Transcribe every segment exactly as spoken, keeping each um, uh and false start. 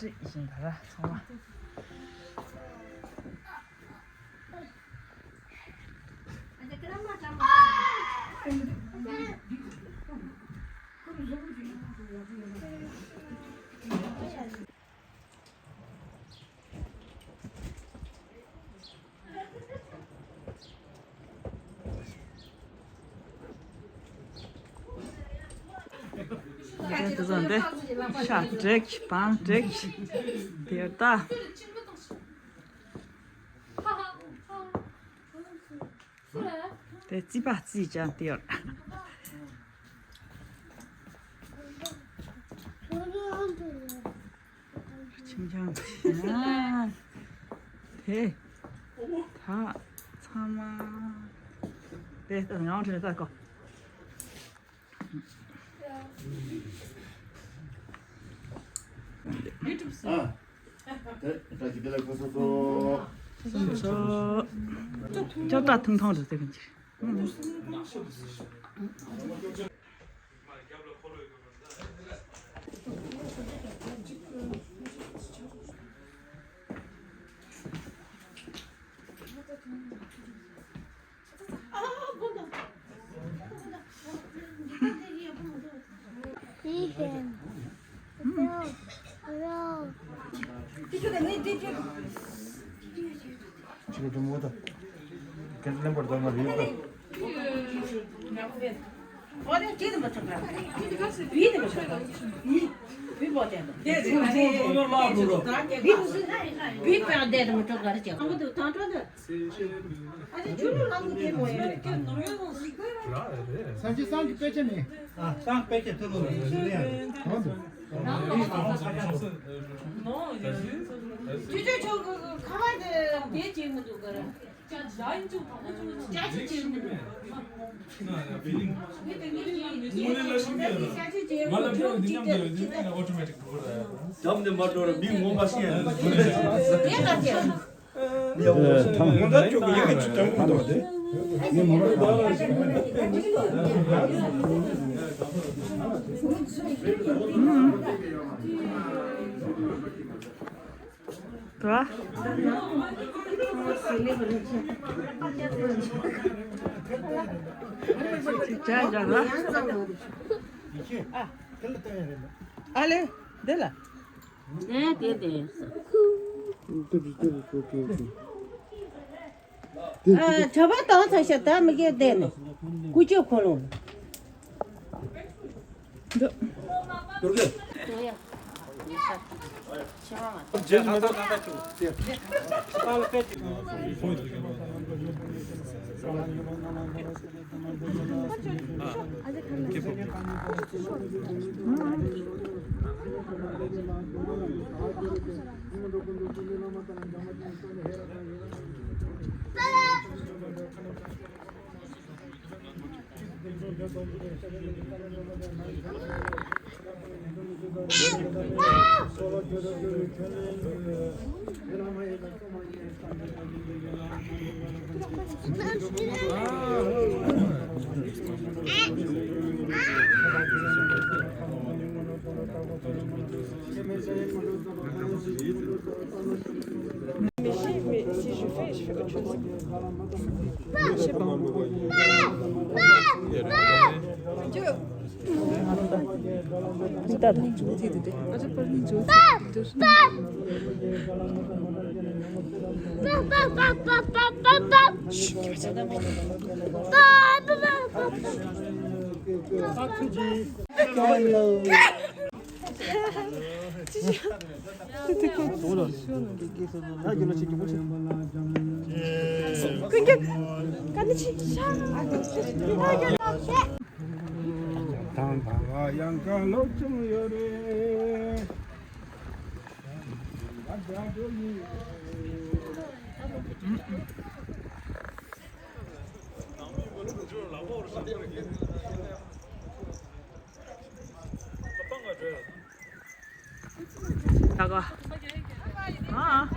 ཅི་ཡིན་ད་ར་ཚང་མ། དེ་ཚོ་འདི་ཤ་དྲེག་པང་དྲེག་དེ་ད། དེ་རྩིས་པ་རྩིས་ཀྱང་དེ་ཡོད། ཁྱིམ་ཚང་། དེ། ད། ཚང་མ། དེ་ད་ངའང་དྲན་ད་གོ། ཨ། དེ་ད་ཅི་དེ་ལ་གོ་སོ་སོ། སོ་སོ། ཅོ་ཏ་ཐུང་ཐུང་རེད་དེ་ག་ཅི། སངས་རྒྱས་སངས་ཀྱི་དཔེ་ཆ་མེད། ཨ། སངས་དཔེ་ཆ་ཐུབ་ལོ་ལ་ཡོད་ཡ། གང་འདུག་ཅོ་ཅོ་ཆོ་གི་ཁ་བ་དེ་དེ་བྱེད་མི་འདུག་ག་ར། ཅ་ཅི་བྱེད་མི་འདུག་ང་ལ་ཁྱོད་འདི་མཉམ་དུ་ཡོད་དུས་ཨོ་ཊོ་མེ་ཊིག་འགྲོ་གི་རེད། འདི་ག་ཅི། ངོ་མ་ཅོག་གི་ཡི་གེ་ཅི་ལྟ་བུ་འདུག་དེ། ཨ་ལེ། འདི་ལ། ཨེ་དེ་དེ། ཨ། གྲྭ་པ་བཏང་ཚར་ཤག་ད་མི་གེ་བསྡད་ནས་ཀུ་ཅོ་ཁོ་ལོང་། འདི། རྗེས་སུ་མི་འདུག Mais si, mais si je fais, je fais autre chose. Je sais pas. ད་ག་ཨ།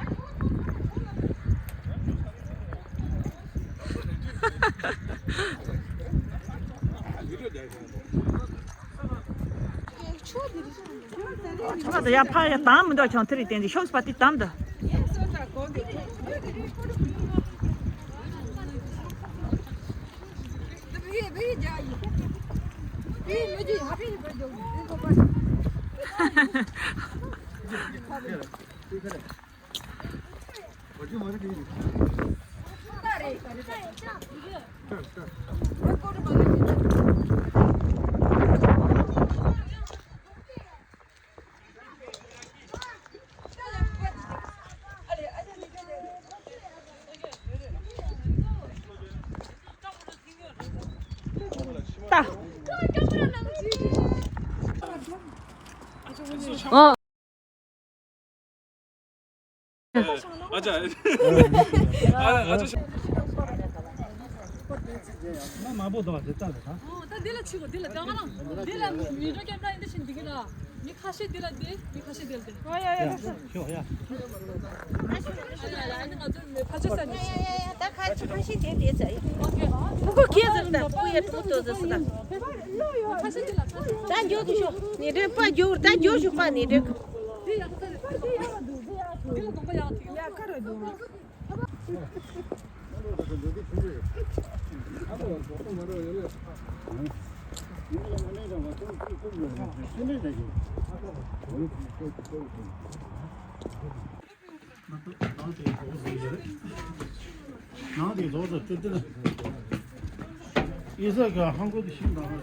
ཁྱོད་ལ་ཡ་ཕ་ཡ་དམ་མི་འདུག་ཁྱོད་དེ་རིགས་བསྟན་ཏེ་ཤོག་པ་དེ་དམ་འདི། ད། ཨ། ཨ་ཅག་ཨ་ཨ་ཅག་ན་མ་པོ་དོ་དེ་ལྟ་རེད་ད། ད་འདི་ལ་ཆུ་གོ་འདི་ལ་ད་ང་རང་འདི་ལ་མི་འགྲོ་ཀེམ་ར་ཡིན་ད་ཤིན་འདི་གི་ལ་མི་ཁ་ཤས་འདི་ལ་འདི་མི་ཁ་ཤས་འདི་ལ་འདི། ཨོ་ཡ་ཡ་ཡ། ཤོག་ཡ། ཨ་ནི་ང་ཚོ་མི་ཕ་ཆོས་ས་ནས། ཡ་ཡ་ཡ་ད་ཁ་ཆུ་ཁ་ཤས་འདི་འདི་ཚ་ཡ། ཨོ་ཁེ། ཕུ་གུ་ཁྱེད་ཟེར་ད་ཕུ་གུ་ཡ་ཕྲུ་གུ་ཏོ་ཟེར་སི་ད། ད་མགྱོགས་དུ་ཤོག་ནི་འདྲེ་པ་མགྱོགས་ད་མགྱོགས་ཤོག་པ་ནི་འདྲེ། ནང་དེ་རྫོགས་སོ་ཅི་ལྟར། ཨི་ས་ག་ཧང་གོ་དེ་ཤིང་དང་།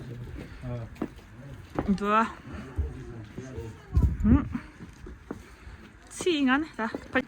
འདུག་ཧུམ། ཚིག་ང་ནི་ད་ཕ།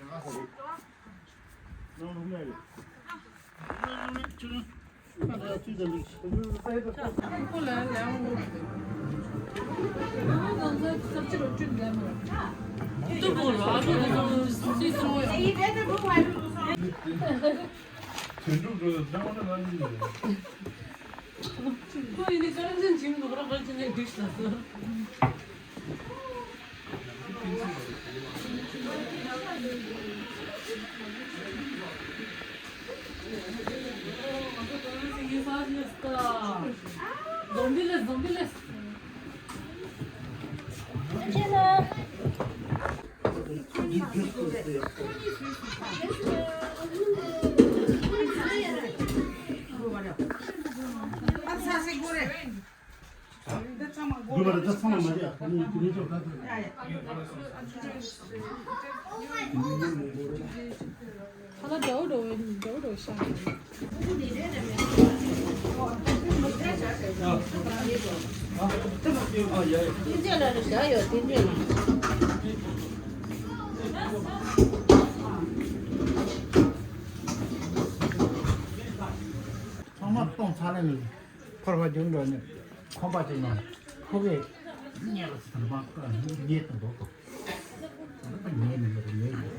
ཚང་མ་གཏོང་ཚར་ནས་འཁོར་བ་རྒྱུན་འགྲོ་ནས་ཁོམ་པ་ཅིག་ནང་ཁོ་གིས་ཉལ་ལ་ཚང་མ་ཉལ་དུ་འགྲོ་དགོས། ཉལ་ནས་མི་རུ་ཉལ་ཡོད་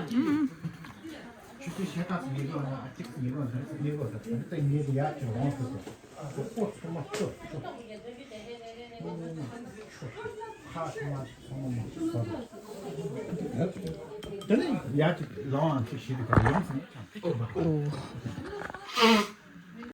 དགོས། ཆུ་ཚོད་ཕྱེད་ཀ་ཙམ་ཉལ་དགོས་ན་ཨ་གཅིག་ཙམ་ཉལ་དགོས་ན་ཟེར་ཉལ་དགོས་ཟེར་ད་ཉལ་དུ་ཡག་ཅིག་འོང་ཟེར་དགོས། ཁོ་ཚང་མ་ཤོག་ཤོག་ཁ་ཚང་མ་ཚང་མ་མ་ཟ། དེ་ནས་ཡག་ཅིག་ལོང་ཨང་ཅིག་ཞིག་ག་ཡོང་སོང་ཅང་ཐིག་གི་མ།